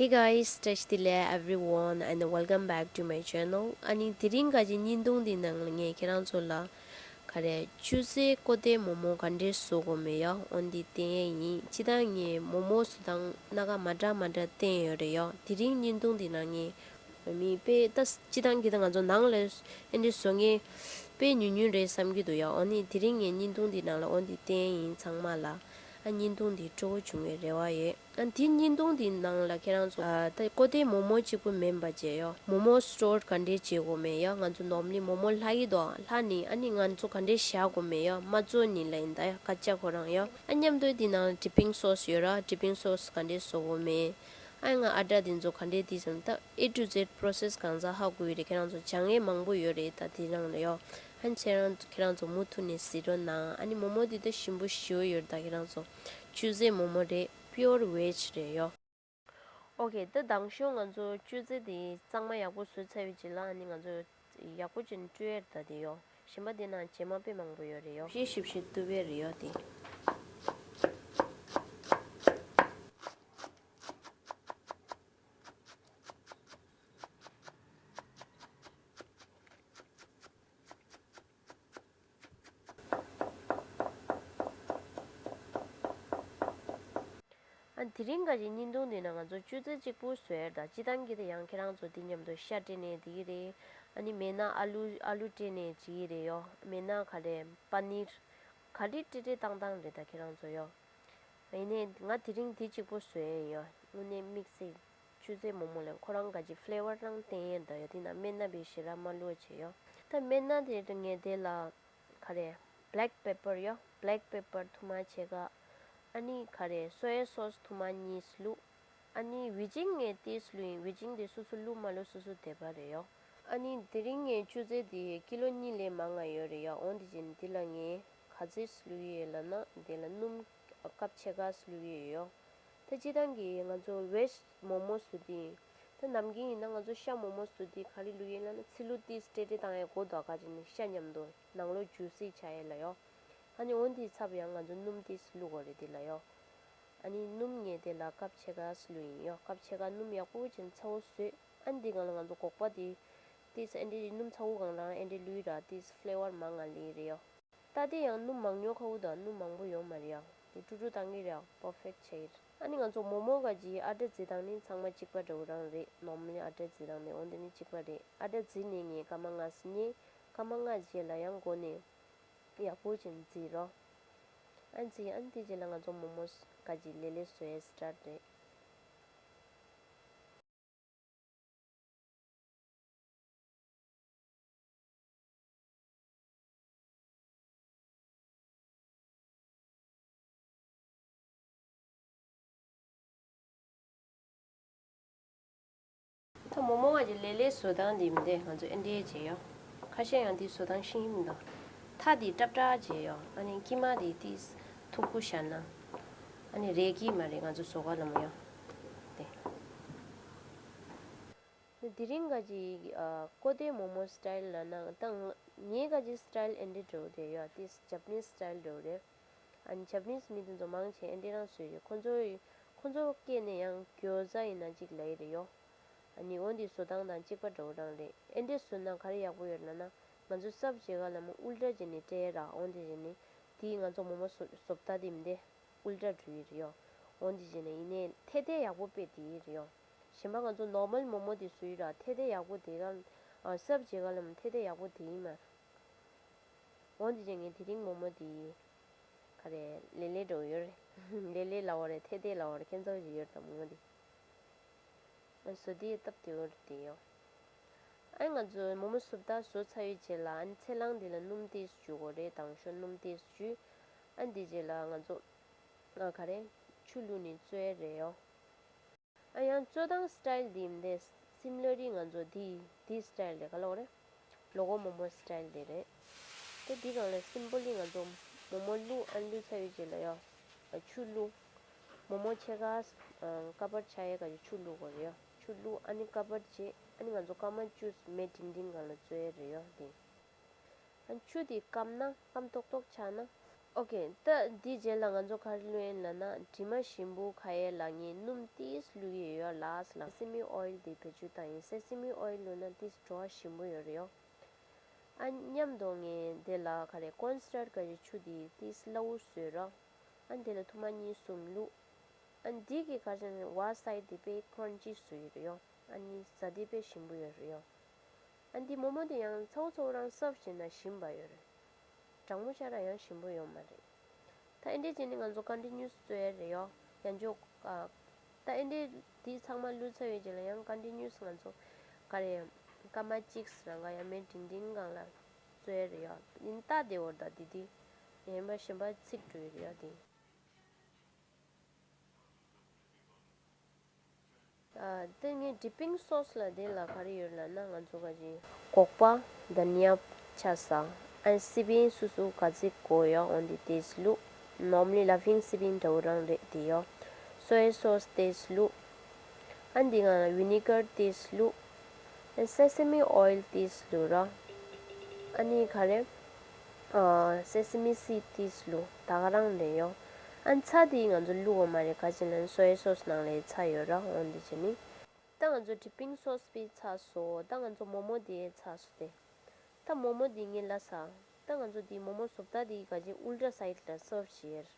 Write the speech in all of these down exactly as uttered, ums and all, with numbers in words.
Hey guys, བཀྲ་ཤིས་བདེ་ལེགས་everyone and welcome back to my channel. ཨ་ནི་དེ་རིང་ག་ཅིག་བརྙན་ཐུང་འདི་ནང་ལ་ངས་ཁྱེད་རང་ཚོ་ལ་ག་རེ་བཅུད་རྫས་ཀོ་ཏའི་མོག་མོག་ག་འདྲས་བཟོ་དགོས་མེད་ཡ། འོ་འདི་བསྟན་ཡས་ཡིན། སྤྱིར་བཏང་ངས་མོག་མོག་བཟོ་སྟངས་སྣ་ཁ་མ་འདྲ་མ་འདྲ་བསྟན་ཡོད་རེད་ཡ། དེ་རིང་བརྙན་ཐུང་འདི་ནང་ངས་མི་དཔེ་ད་སྤྱིར་བཏང་གི་ད་ང་ཚོ་ནང་ལ་ཨེ་འདྲས་བཟོ་མཁན་དཔེ་ཉུང་ཉུང་རེད་བསམ་གྱི་འདུག་ཡ། འོ་ནི་དེ་རིང་ངས་བརྙན་ཐུང་འདི་ནང་ལ་འོ་འདི་བསྟན་ཡས་ཡིན། ཚང་མ་ལ་ཨ་བརྙན་ཐུང་འདི་སྤྲོ་བོ་བྱུང་བའི་རེ་བ་ཡོད། ཨ་འདི་བརྙན་ཐུང་འདི་ནང་ལ་ཁྱེད་རང་ཚོ་ཨ་ད་ཀོ་ཏའི་མོག་མོག་གཅིག་པུ་མིན་པ་བྱས་ཡོ། མོག་མོག་སི་ཊོར་ག་འདྲས་བྱེད་དགོས་མེད་ཡོ། ང་ཚོ་ནོར་མལ་ལི་མོག་མོག་ལྷག་གི་འདུག་ལྷག་ནི་ཨ་ནི་ང་ཚོ་ག་འདྲས་བཞག་དགོས་མེད་ཡོ། མ་བཙོ་ནི་ལ་ཡིན་ད་ཡ་ཁ་ཆ་ཁོ་རང་ཡོ། ཨ་མཉམ་དུ་འདི་ནང་ལ་ཌི་པིང་སོ་སི་ཡོད་ར། ཌི་པིང་སོ་སི་ག་འདྲས་བཟོ་དགོས་མེད། ཨ་ང་ཨ་ཌ་འདི་ཚོ་ག་འདྲས་འདི་ཚོ་ད་A to Z process གང་ཚང་ཧ་གོ་ཡོད་རེད། ཁྱེད་རང་ཚོ་སྦྱང་ཡས་མང་པོ་ཡོད་རེད་ད་འདི་ནང་ལ་ཡོ། ཨ་ནི་ཁྱེད་རང་ཁྱེད་རང་ཚོ་མུ་མཐུད་ནས་གཟིགས་རོགས་གནང་། ཨ་ནི་མོག་མོག་འདི་ད་ཞིམ་པོ་ཞེ་པོ་ཡོད་རེད་ད། ཁྱེད་རང་ཚོ་བཅུད་རྫས་མོག་མོག་རེད། pure veg རེད་ཡོ། ཨོ་ཁེ། ད་དང་ཤོས་ང་ཚོ་བཅུད་རྫས་དེ་གཙང་མ་ཡག་པོ་བཟོས་ཚར་བའི་རྗེས་ལ་ཨ་ནི་ང་ཚོ་ཡག་པོ་ཅིག་བཀྲུ་ཡས་རེད་ད་དེ་ཡོ། གཞན་པ་དེ་ནང་བྱེ་མ་དཔེ་མང་པོ་ཡོད་རེད་ཡོ། ཞིབ་ཞིབ་ཞིབ་བཏུབ་པའི་རེད་ཡོ་དེ། ཨ་དེ་རིང་ག་ཅིག་བརྙན་ཐུང་འདི་ནང་ང་ཚོ་བཅུད་རྫས་གཅིག་པུ་བཟོ་ཡས་རེད་ད། སྤྱིར་བཏང་གི་དེ་ཡང་ཁྱེད་རང་ཚོ་འདི་མཉམ་དུ་ཤ་སྤྲད་ནས་འགྲིག་གི་རེད། ཨ་ནི་མེད་ན་ཨ་ལུ་ཨ་ལུ་སྤྲད་ནས་འགྲིག་གི་རེད་ཡོ། མེད་ན་ག་རེ་པ་ནིར་ག་རེ་སྤྲད་སྤྲད་བཏང་བཏང་རེད་ད་ཁྱེད་རང་ཚོ་ཡོ། ཡིན་ནའི་ང་དེ་རིང་དེ་གཅིག་པོ་བཟོས་ཡིན་ཡོ། དངོས་གནས་དམིགས་བསལ་བཅུད་རྫས་མོག་མོག་ལ་ཁོ་རང་ག་ཅིག་ཕི་ལེ་ཝར་རང་བསྟན་ཡས་འདྲ་ཡོ། དེ་ན་སྨན་སྣ་བའི་ཞེ་དྲག་མ་བླུགས་བྱས་ཡོ། ད་སྨན་སྣ་དེ་ངས་དེ་ལ་ག་རེ་བྷེ་ལེག་པེ་པར་ཡོ། བྷེ་ལེག་པེ་པར་ཐུར་མ་ཕྱེད་ཀ། ཨ་ནི་ག་རེ་སོ་ཡ་སོ་སི་ཐུར་མ་གཉིས་བླུགས། ཨ་ནི་ཝི་ཇིང་ངས་ཏིས་བླུགས་ཡིན། ཝི་ཇིང་དེ་སོ་སོ་བླུགས་མ་བླུགས་སོ་སོ་འདོད་པ་རེད་ཡོ། ཨ་ནི་དེ་རིང་ངའི་བཅུད་རྫས་དེ་ཀི་ལོ་གཉིས་ལས་མང་ང་ཡོད་རེད་ཡ། འོན་ཏེ་ཅིན་འདི་ལ་ངས་ག་ཚོད་བླུགས་ཡོད་ལབ་ན་འདི་ལ་སྣུམ་ཀབ་ཕྱེད་ཀ་བླུགས་ཡོད་ཡོ། ད་སྤྱིར་བཏང་གི་ང་ཚོ་ཝེཇ་མོག་མོག་བཟོ་དུས་ད་ནམ་རྒྱུན་ཡིན་ན་ང་ཚོ་ཤ་མོག་མོག་བཟོ་དུས་ག་རེ་བླུགས་ཡོད་ལབ་ན་ཚི་ལུ་ཏིས་སྤྲད་སྤྲད་བཏང་ཡས་གོ་ད་ག་ཅིག་ནི་ཤ་མཉམ་དུ་ནང་ལོགས་ཇུ་སི་ཆགས་ཡས་ལ་ཡོ། ཨ་ནི་འོན་ཏེ་ཚབ་ཡང་ང་ཚོ་སྣུམ་ཏིས་བླུགས་དགོས་རེད་འདི་ལ་ཡོ། ཨ་ནི་སྣུམ་ངས་དེ་ལ་ཀབ་ཕྱེད་ཀ་བླུགས་ཡིན་ཡོ། ཀབ་ཕྱེད་ཀ་སྣུམ་ཡག་པོ་ཅན་ཚ་བོ་བཟོས། ཨ་ནི་འདི་སྒང་ལ་ང་ཚོ་སྒོག་པ་དེ་ཏིས་ཨེ་འདྲའི་སྣུམ་ཚ་བོ་སྒང་རང་ཨེ་འདྲའི་བླུགས་ར་ཏིས་ཕི་ལེ་ཝར་མང་ང་ལི་རེད་ཡོ། ད་དེ་ཡང་སྣུམ་མང་ཉུང་ཁ་བོ་དང་སྣུམ་མང་པོ་ཡོད་མ་རེད་ཡ། དེ་ཀྲུ་ཀྲུ་བཏང་གི་རེད་ཡ། པར་ཕེག་ཆགས་ཡིན། ཨ་ནི་ང་ཚོ་མོག་མོག་ག་ཅིག་ཨ་ཌ་བརྫིས་སྟངས་ནི་ཚང་མ་གཅིག་པ་འདྲ་བོ་རང་རེད། ནོར་མལ་ལི་ཨ་ཌ་བརྫིས་སྟངས་ནི་འོན་ཏེ་ནི་གཅིག་པ་རེད། ཨ་ཌ་བརྫིས་ནས་ངས་སྐར་མ་ལྔ་ཙམ་ཉལ། སྐར་མ་ལྔ་རྗེས་ལ་ཡང་སྒོ་ནས་ཡག་པོ་ཅིག་བརྫིས་རོགས། ཨ་བརྫིས་ཨ་ནི་དེ་རྗེས་ལ་ང་ཚོ་མོག་མོག་ག་ཅིག་ལེ་ལེ་བཟོ་ཡས་སི་ཊར་ཊི་རེད། ད་མོག་མོག་ག་ཅིག་ལེ་ལེ་བཟོ་སྟངས་འདི་མི་འདུག་ང་ཚོ་ཨེ་འདྲའི་བྱས་ཡོ། ཁ་ཤས་ཡང་འདི་བཟོ་སྟངས་ཤེས་ཀྱི་མི་འདུག་མཐའ་འདི་ཏྲབ་ཏྲ་བྱས་ཡོ། ཨ་ནི་དཀྱིལ་མ་འདི་ཏིས་མཐུག་པོ་བཞག་ན་ཨ་ནི་རེག་གི་མ་རེད། ང་ཚོ་བཟོ་ག་ལ་མོ་ཡོ། དེ་དེ་རིང་ག་ཅིག་ཨ་ཀོ་ཏའི་མོག་མོག་སི་ཊལ་ལབ་ན་ད་ང་ངའི་ག་ཅིག་སི་ཊལ་ཨེ་འདྲའི་འདྲ་བོ་རེད་ཡོ། ཏིས་ཇ་པ་ནིས་སི་ཊལ་འདྲ་བོ་རེད། ཨ་ནི་ཇ་པ་ནིས་མི་དེ་ཚོ་མང་ཆེ་ཨེ་འདྲའི་རང་བཟོས་རེད། ཁོ་ཚོ་ཁོ་ཚོ་སྐད་ནས་ཡང་གྱོ་ཛ་ཡིན་ན་གཅིག་ལབ་ཡི་རེད་ཡོ། ཨ་ནི་འོ་འདི་བཟོ་སྟངས་དང་གཅིག་པ་འདྲ་བོ་རང་རེད། ཨེ་འདྲའི་བཟོས་ན་ག་རེ་ཡག་པོ་ཡོད་ལབ་ན་ང་ཚོ་སབ་བྱེད་ག་ལ་མོ་ཨུལ་ཊ་བྱས་ནས་སྤྲད་ཡ་ར། འོ་འདི་བྱས་ནས་དེ་ང་ཚོ་མོག་མོག་བཟོ་བཟོ་ལྟ་དེ་མི་འདུག་ཨུལ་ཊ་འགྲོ་ཡི་རེད་ཡོ། འོ་འདི་བྱས་ནས་ཡིན་ནའི་ཐད་ཐད་ཡག་པོ་དཔེ་དེ་ཡི་རེད་ཡོ། གཞན་པ་ང་ཚོ་ནོར་མལ་མོག་མོག་དེ་བཟོས་ཡི་ར་ཐད་ཐད་ཡག་པོ་དེ་ག་ཨ་སབ་བྱེད་ག་ལ་མོ་ཐད་ཐད་ཡག་པོ་དེ་ཡིན་མ་རེད། འོ་འདི་བྱས་ངས་དེ་རིང་མོག་མོག་དེ་ག་རེ་ལེ་ལེ་འདྲ་བོ་ཡོད་རེད། ལེ་ལེ་ལབ་པ་རེད། ཐད་ཐད་ལབ་པ་རེད། ཁྱད་མཚར་ཞིག་ཡོད་རེད་ད་མོག་མོག་དེ། ཨ་བཟོ་དེ་སྟབས་བདེ་བོ་རེད་དེ་ཡོ། ཨ་ང་ཚོ་མོག་མོག་སུབ་ད་བཟོ་ཚར་བའི་རྗེས་ལ་ཨ་ནི་ཚལ་སླང་དེ་ལ་སྣུམ་ཏོག་ཙམ་བྱུག་དགོས་རེད། དང་ཤོས་སྣུམ་ཏོག་ཙམ་བྱུག་ཨ་འདི་རྗེས་ལ་ང་ཚོ་ཨ་ག་རེ་ཆུ་བླུགས་ནས་བཙོ་ཡ་རེད་ཡོ། ཨ་ཡང་བཙོ་སྟངས་སི་ཊལ་འདི་མི་འདུག་སིམ་ལར་རི་ང་ཚོ་འདི་འདི་སི་ཊལ་རེད། ག་ལབ་དགོས་རེད། ལོ་ཀོ་མོ་མོ་སི་ཊལ་འདི་རེད། ད་འདི་སྒང་ལ་སིམ་པལ་ལི་ང་ཚོ་མོག་མོག་བླུགས། ཨ་བླུགས་ཚར་བའི་རྗེས་ལ་ཡ་ཨ་ཆུ་བླུགས། མོག་མོག་ཕྱེད་ཀ་ཨ་ཀ་བར་ཆགས་ཡས་ག་ཅིག་ཆུ་བླུགས་དགོས་རེད་ཡ། ཆུ་བླུགས་ཨ་ནི་ཀ་བར་བྱས་ཨ་ནི་ང་ཚོ་སྐར་མ་བཅུ་མེ་འབྲིང་འབྲིང་སྒང་ལ་བཙོ་ཡས་རེད་ཡ་འདི། ཨ་ཆུ་དེ་སྐམ་ན་སྐམ་ཏོག་ཏོག་ཆགས་ན་ ཨོ་ཀེ། ད་འདི་རྗེས་ལ་ང་ཚོ་ག་རེ་བླུགས་ཡིན་ལབ་ན། དྲི་མ་ཞིམ་པོ་ཁ་ཡས་ལ་ངས་སྣུམ་ཏིས་བླུགས་ཡོད་ཡོད་ལགས་ལ། སེ་སེ་མི་ཨོ་ཡིལ་འདི་བེད་སྤྱོད་བཏང་ཡིན། སེ་སེ་མི་ཨོ་ཡིལ་བླུགས་ན་ཏིས་བྲོ་བ་ཞིམ་པོ་ཡོད་རེད་ཡོ། ཨ་མཉམ་དུ་ངས་དེ་ལ་ག་རེ་ཀོན་སི་ཊར་ག་རེ་ཆུ་དེ་ཏིས་སླ་བོ་བཟོས་རོགས། ཨ་དེ་ལ་ཐུར་མ་གཉིས་གསུམ་བླུགས། ཨ་འདི་གི་ག་རེ་ཟེར་ན་ཝ་སའི་དེ་དཔེ་ཀྲོན་ཅི་བཟོས་ཡོད་རེད་ཡོ། ཨ་ནི་ཟ་དེ་དཔེ་ཞིམ་པོ་ཡོད་རེད་ཡོ། ཨ་འདི་མོག་མོག་དེ་ཡང་ཚ་བོ་ཚ་བོ་རང་སརབ་བྱས་ན་ཞིམ་པ་ཡོད་རེད། གྲང་མོ་ཤ་ར་ཡང་ཞིམ་པོ་ཡོད་མ་རེད། ད་ཨེ་འདྲས་བྱས་ནས་ང་ཚོ་ཀོན་ཊི་ནིའུ་སི་བཙོས་ཡ་རེད་ཡོ། ཡང་ཅོག་ཨ། ད་ཨེ་འདྲས་འདི་ཚང་མ་བླུགས་ཚར་བའི་རྗེས་ལ་ཡང་ཀོན་ཊི་ནིའུ་སི་ང་ཚོ་ག་རེ་སྐར་མ་གཅིག་རང་ག་ཡང་མེད་འབྲིང་འབྲིང་སྒང་ལ་བཙོས་ཡ་རེད་ཡོ། ཡིན་ད་དེ་འོར་ད་དེ་དེ་ཡན་པ་གཞན་པ་ཚིག་འགྲོ་ཡི་རེད་ཡོ་དེ། ཨ། དེ་ངས་ཌི་པིང་སོ་སི་ལ་དེ་ལ་ག་རེ་ཡོད་ལབ་ན། ང་ཚོ་ག་ཅི་སྒོག་པ་དང་ཉ་ཆ་ས། ཨན་སི་པིན་སུ་སུ་ག་ཚིག་གོ་ཡོ་འོན་ཏེ་ཏིས་བླུགས། ནོར་མ་ལི་ལ་ཕིང་སི་པིན་འདྲ་བོ་རང་རེད་དེ་ཡོ། སོ་ཡ་སོ་སི་ཏིས་བླུགས། ཨན་དེ་ག་ལ་ཝི་ནི་གར་ཏིས་བླུགས། ཨན་སེ་སེ་མི་ཨོ་ཡིལ་ཏིས་བླུགས་རོགས། ཨ་ནི་ག་རེ། ཨ། སེ་སེ་མི་སིཌ་ཏིས་བླུགས། ད་ག་རང་རེད་ཡོ། ཨ་ཚྭ་དེ་ང་ཚོ་བླུགས་པ་མ་རེད། ག་ཅི་ལབ་ན་སོ་ཡ་སོ་སི་ནང་ལ་ཚྭ་ཡོད་ར། འོན་ཏེ་བྱས་ནི། ད་ང་ཚོ་ཌི་པིང་སོ་སི་པི་ཚ་སོ། ད་ང་ཚོ་མོག་མོག་དེ་ཚ་སོ་དེ། ད་མོག་མོག་དེ་ངས་ལ་ས། ད་ང་ཚོ་དེ་མོག་མོག་བཟོ་ལྟ་དེ་ག་ཅི་ཨུལ་ཊ་སའིཌ་ལ་སརབ་བྱེད་ཡ།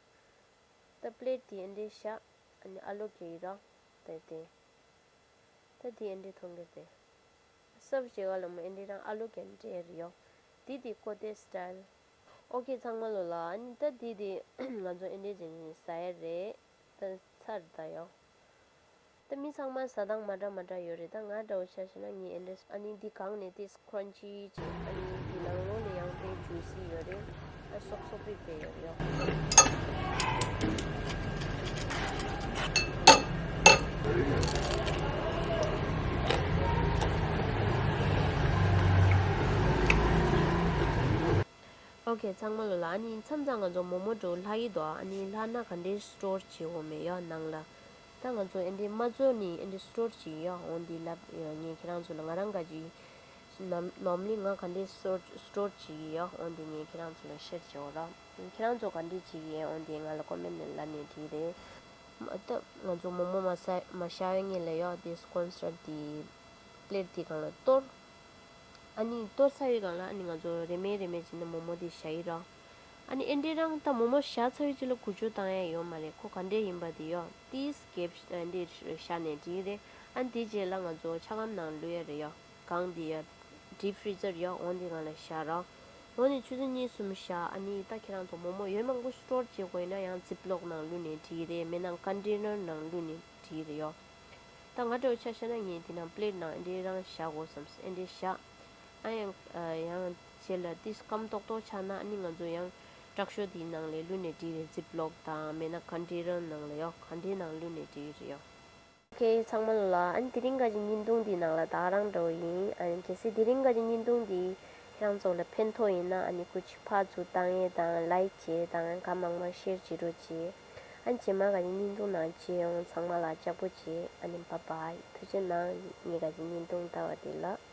ད་པི་ལེཊ་དེ་ཨེ་འདྲས་བཞག་ཨ་ནི་ཨ་ལོ་གེ་ཡི་ར། ད་དེ། ད་དེ་ཨེ་འདྲས་མཐོང་གི་རེད། སརབ་བྱེད་ག་ལ་མོ་ཨེ་འདྲས་རང་ཨ་ལོ་གན་འདྲས་རེད་ཡོ། དེ་དེ་ཀོ་ཏེ་སི་ཊལ། ཨོ་ཀེ་ཚང་མ་ལོ་ལ། ཨ་ནི་ད་དེ་དེ་ང་ཚོ་ཨེ་འདྲས་བྱས་ནས་ཟ་ཡ་རེད། ད་ཚར་ད་ཡོ། ད་མི་ཚང་མ་ཟ་སྟངས་མ་འདྲ་མ་འདྲ་ཡོད་རེད། ད་ང་འདྲ་བོ་ཆ་བཞག་ན་ངས་ཨེ་འདྲས། ཨ་ནི་འདི་གང་ནས་དེ་ཀྲོན་ཅི་བྱས། ཨ་ནི་འདི་ནང་ལོགས་ནས་ཡང་དཔེ་ཇུ་སི་ཡོད་རེད། ཨ་སོབ་སོབ་པི་དཔེ་ཡོད་རེད་ཡོ། ཨོ་ཀེ་ཚང་མ་ལོ་ལ། ཨ་ནི་མཚམས་མཚམས་ང་ཚོ་མོག་མོག་འདྲ་བོ་ལྷག་གི་འདུག་ཨ་ནི་ལྷག་ན་ག་འདྲས་སི་ཊོར་བྱེད་དགོས་མེད་ཡོ་ནང་ལ། ད་ང་ཚོ་ཨེ་འདྲས་མ་བཙོས་ནི་ཨེ་འདྲས་སི་ཊོར་བྱེད་ཀྱི་ཡོད། འོན་ཏེ་ལབ་ངས་ཁྱེད་རང་ཚོ་ལ་ང་རང་ག་ཅི་ནམ་ནོར་མ་ལི་ང་ག་འདྲས་སི་ཊོར་སི་ཊོར་བྱེད་ཀྱི་ཡོད། འོན་ཏེ་ངས་ཁྱེད་རང་ཚོ་ལ་ཤེར་བྱེད་འོ་ར། ཁྱེད་རང་ཚོ་ག་འདྲས་བྱེད་ཀྱི་ཡོད། འོན་ཏེ་ང་ལ་ཀོ་མེན་ནས་ལབ་ནས་འགྲིག་རེད། མ་ད་ང་ཚོ་མོག་མོག་མ་ཟ་མ་བཞག་ཡ་ངེས་ལ་ཡོད། དེ་ཀོན་སི་ཊར་དེ་པི་ལེཊ་དེ་སྒང་ལ་གཏོར། ཨ་ནི་གཏོར་ཚར་བའི་སྒང་ལ་ཨ་ནི་ང་ཚོ་རེ་མེ་རེ་མེ་བྱས་ནས་མོག་མོག་དེ་བཞག་ཡི་ར། ཨ་ནི་ཨེ་འདྲས་རང་ད་མོག་མོག་བཞག་ཚར་བའི་རྗེས་ལ་འགུལ་སྐྱོད་བཏང་ཡ་ཡོད་མ་རེད། ཁོ་ག་འདྲས་ཡིན་པ་དེ་ཡོད་དེ་སི་ཀེབ་ཨེ་འདྲས་བཞག་ནས་འགྲིག་རེད། ཨ་ནི་དེ་རྗེས་ལ་ང་ཚོ་ཆ་སྒམ་ནང་བླུག་ཡ་རེད་ཡོད། གང་དེ་ཡ་ཌིབ་ཕི་རི་ཛར་ཡོད། འོན་ཏེ་སྒང་ལ་བཞག་ར། འོ་ནི་ཆུ་ཚོད་གཉིས་གསུམ་བཞག་ཨ་ནི་ད་ཁྱེད་རང་ཚོ་མོག་མོག་ཡོད་མང་པོ་སི་ཊོར་བྱེད་དགོས་ཡིན་ན་ཡང་ཛིབ་ལོག་ནང་བླུགས་ནས་འགྲིག་རེད། མེད་ན་ཀོན་ཊེ་ནར་ནང་བླུགས་ནས་འགྲིག་རེད་ཡོད། ད་ང་འདྲ་བོ་ཆ་བཞག་ན་ངས་འདི་ནང་པི་ལེཊ་ནང་ཨེ་འདྲས་རང་བཞག་དགོས་བསམ། ཨེ་འདྲས་བཞག་ཨ་ཡང་ཡང་རྗེས་ལ་ཏིས་སྐམ་ཏོག་ཏོག་ཆགས་ན་ཨ་ནི་ང་ཚོ་ཡང་དྲག་ཤོས་དེའི་ནང་ལ་བླུགས་ནས་འགྲིག་རེད། ཛིབ་ལོག་དང་མེད་ན་ཀོན་ཊེ་ནར་ནང་ལ་ཡོད། ག་འདྲའི་ནང་བླུགས་ནས་འགྲིག་རེད་ཡོད། ཨོ་ཁེ་ཚང་མ་ལ། ཨ་ནི་དེ་རིང་ག་ཅི་བརྙན་ཐུང་འདིའི་ནང་ལ་ད་ག་རང་འདྲ་བོ་ཡིན། ཨ་ནི་གལ་སྲིད་དེ་རིང་ག་ཅི་བརྙན་ཐུང་འདི་ཁྱེད་རང་ཚོ་ལ་ཕན་ཐོགས་ཡིན་ན་ཨ་ནི་སྐུ་མཁྱེན་ཕར་ཚུར་བཏང་ཡས་དང་ལའིཀ་བྱས་དང་གང་མང་མང་ཤེར་བྱེད་རོགས་བྱེད། ཨ་ནི་རྗེས་མ་ག་ཅི་བརྙན་ཐུང་ནང་མཇལ་ཡོང་། ཚང་མ་ལ་ལྕགས་པོ་བྱེད། ཨ་ནི་བཱའི་བཱའི། ཐུགས་རྗེ་གནང་། ངས་ག་ཅི་བརྙན་ཐུང་ལྟ་བ་དེ་ལ།